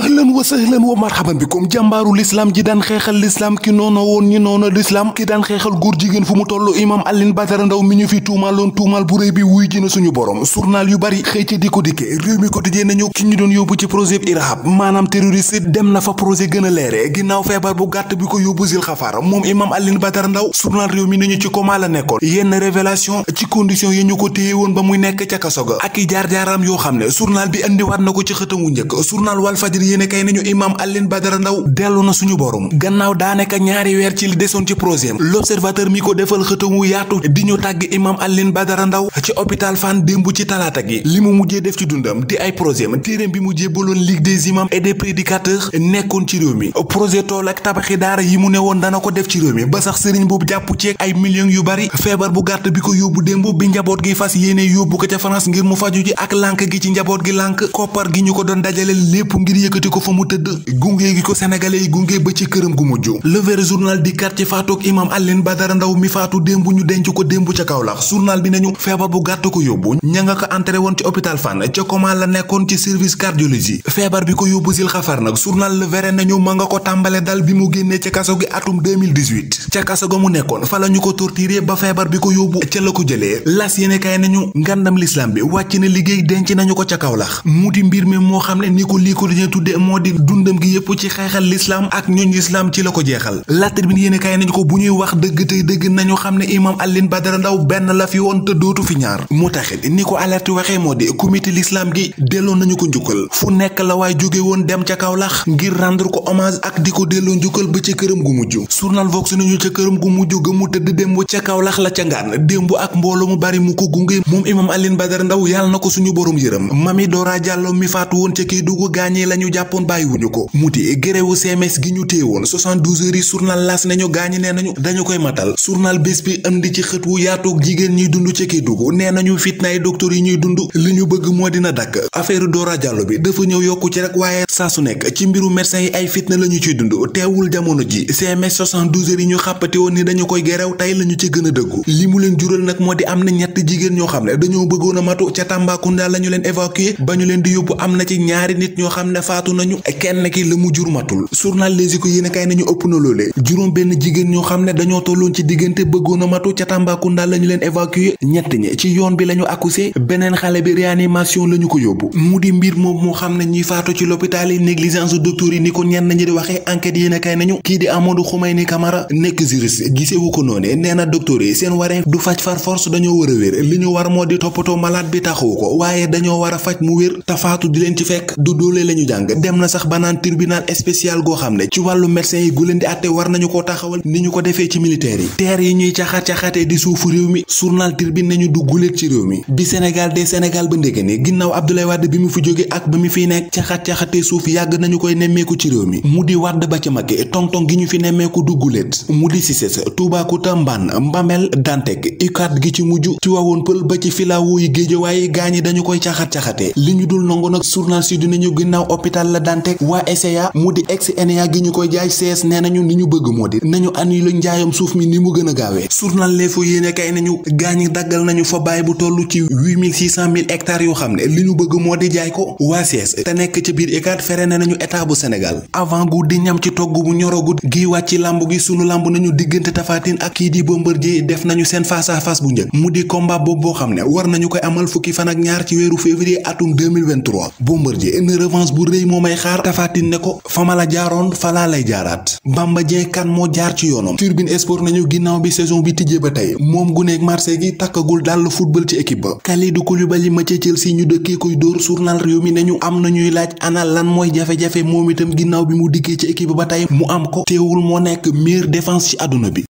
ahlan wa sahlan wa marhaban bikum jàmbaaru lislaam ji daan xeexal lislaam ki noona woon ñi noona lislaam ki daan xeexal góor jigéen fu mu toll imam Alioune Badara Ndao mi ñu fi tuumaaloon tuumaal bu réy bi wuy ji na suñu borom journal yu bari xëy ci di ko dikke réew mi quotidien nañu ki ñu doon yóbbu ci projet irhab maanaam terroriste dem na fa projet gën a leere ginnaaw feebar bu gàtt bi ko yóbbu Zil Xafaar moom imam Alioune Badara Ndao journal réew mi nañu ci coma la nekkoon yenn révélation ci condition yi ñu ko téye woon ba muy nekk ca kaso ga ak i jaar-jaaram yoo xam ne journal bi andiwaat na ko ci xëtam wu njëkk journal Walfadjri yéene kay nañu imam Alioune Badara Ndao dellu na suñu borom gannaaw daanaka ñaari weer ci li desoon ci projet l'observateur mi ko defal xëtam wu yaatu di ñu tàgg imam Alioune Badara Ndao ci hôpital Fann démb ci talaata gi li mu mujjee def ci dundam di ay projet téeréem bi mujjee baloon ligue des imams et des prédicateurs nekkoon ci réew mi projet tool ak tabaxi daara yi mu ne woon dana ko def ci réew mi ba sax sëriñ boobu jàpp ci ay millions yu bari feebar bu gàtt bi ko yóbbu démb bi njaboot gi fas yéene yóbbu ko ca France ngir mu faju ji ak lànk gi ci njaboot gi lànk koppar gi ñu ko doon dajale lépp ngir yëkkati ko fa mu tëdd gunge gi ko sénégalais yi gunge ba ci këram gu mujj le vrai journal di quartier faatoog imam Alioune Badara Ndao mi faatu démb ñu denc ko démb ca Kaolack journal bi nañu feebar bu gàtt ko yóbbu ña nga ko entré woon ci hôpital Fann ca coma la nekkoon ci service cardiologie feebar bi ko yóbbu Zil Xafaar nag journal le vrai nañu ma nga ko tàmbale dal bi mu génnee ca kaso gi atum 2018 ca kaso ga mu nekkoon fa la ñu ko torturé ba feebar bi ko yóbbu ca la ko jëlee las yéene kay nañu ngandam l'islam bi wàcc na liggéey denc nañu ko ca Kaolack mu di mbir mi moo xam ne ni ko lii ko dañu tudde moo di dundam gi yépp ci xeexal l'islam ak ñooñ l'islam ci la ko jeexal La Tribune yéene kay nañu ko bu ñuy wax dëgg tey dëgg nañu xam ne imam Alioune Badara Ndao benn la fi woon te dootu fi ñaar mu taxit ni ko alerte waxee moo di comité l'islam gi delloo nañu ko njukkal fu nekk la waaye jóge woon dem ca Kaolack ngir rendre ko hommage ak di ko delloo njukkal ba ca këram gu mujj journal Vox nañu ca këram gu mujj ga mu tëdd démb ca Kaolack la ca ngaan démb ak mbooloo mu bari mu ko gunge moom imam Alioune Badara Ndao yàlla na ko suñu borom yërëm Mami Dora Diallo mi faatu woon ca Kédougou gaañee lañu jàppoon bàyyiwuñu ko mu di géréwu CMS gi ñu téye woon 72 heures yi journal L'As nañu gaañi nee nañu dañu koy matal journal Bés Bi indi ci xët wu yaatoog jigéen ñuy dund ca Kédougou nee nañu fitnaay docteur yi ñuy dund li ñu bëgg moo dina dakk affaire Dora Diallo bi dafa ñëw yokku ci rek waaye saa su nekk ci mbiru médecin yi ay fitna lañu ciy dund teewul jamono ji CMS 72 heures yi ñu xàppati woon ni dañu koy gérew tey lañu ci gën a dëggu li mu leen jural nag moo di am na ñett jigéen ñoo xam ne dañoo bëggoon a matu ca Tambacounda lañu leen évacuer ba ñu leen di yóbbu am na ci ñaari nit ñoo xam ne faatu nañu kenn ki la mu jur matul journal Les Échos yéen kay nañu ëpp na loolee juróom benn jigéen ñoo xam ne dañoo tolloon ci diggante bëggoon a matu ca Tambacounda lañu leen évacuer ñett ñi ci yoon bi lañu accusé beneen xale bi réanimation lañu ko yóbbu mu di mbir moom moo xam ne ñuy faatu ci l'hôpital yi négligence docteur yi ni ko ñenn ñi di waxee enquête yéen kay nañu kii di Amadou Khoumeyni Camara nekk juriste gisewu ko noone nee na docteur yi seen wareef du faj far force dañoo war a wér li ñu war moo di toppatoo malade bi taxawu ko waaye dañoo war a faj mu wér tafaatu di leen ci fekk du doole lañu jàng dem na sax banaan tribunal spécial goo xam ne ci wàllu médecin yi gu leen di àtte war nañu ko taxawal ni ñu ko defee ci militaire yi teer yi ñuy caxat-caxatee di suufu réew mi journal Tribune nañu du guléet ci réew mi bi Sénégal de Sénégal ba ndége ni ginnaaw Abdoulaye Wade bi mu fi jóge ak ba mu fiy nekk caxat-caxatee suuf yàgg nañu koy nemmeeku ci réew mi mu di Wade ba ca Macky tong-tong gi ñu fi nemmeeku du guléet mu di Cissé Toubacouta Mbane Mbamel Dantec UCAD gi ci mujj ci Tivaouane Peulh ba ci filawoo yi Guédiawaye gaañi dañu koy caxat-caxatee li ñu dul nangu nag journal Sud nañu ginnaaw hôpital la Dantec waa SCA mu di ex-ENEA gi ñu koy jaay CS nee nañu ni ñu bëgg moo di nañu annulé njaayam suuf mi ni mu gën a gaawee journal L'Info yéene kay nañu gaañi daggal nañu fa bàyyi bu toll ci 8600 hectares yoo xam ne li ñu bëgg moo di jaay ko waa CS te nekk ca biir UCAD fere ne nañu état bu Sénégal avant gu di ñam ci togg bu ñorogut gi wàcc ci làmb gi sunu làmb nañu diggante Tapha Tine ak kii di Bombardier def nañu seen face à face bu njëkk mu di combat boobu boo xam ne war nañu koy amal fukki fan ak ñaar ci weeru février atum 2023 Bombardier une revanche bu rëy moo may xaar Tapha Tine ne ko fa ma la jaaroon falaa lay jaaraat Bamba Dieng kan moo jaar ci yoonam Turbine Sport nañu ginnaaw bi saison bi tijjee ba tey moom guneeg Marseille gi takkagul dal football ci équipe ba Kalidou Koulibaly ma ca Chelsea ñu dëkkee koy dóor journal réew mi nañu am na ñuy laaj ana lan mooy jafe-jafe moom itam ginnaaw bi mu dikkee ci équipe ba tey mu am ko teewul moo nekk meilleure défense ci àdduna bi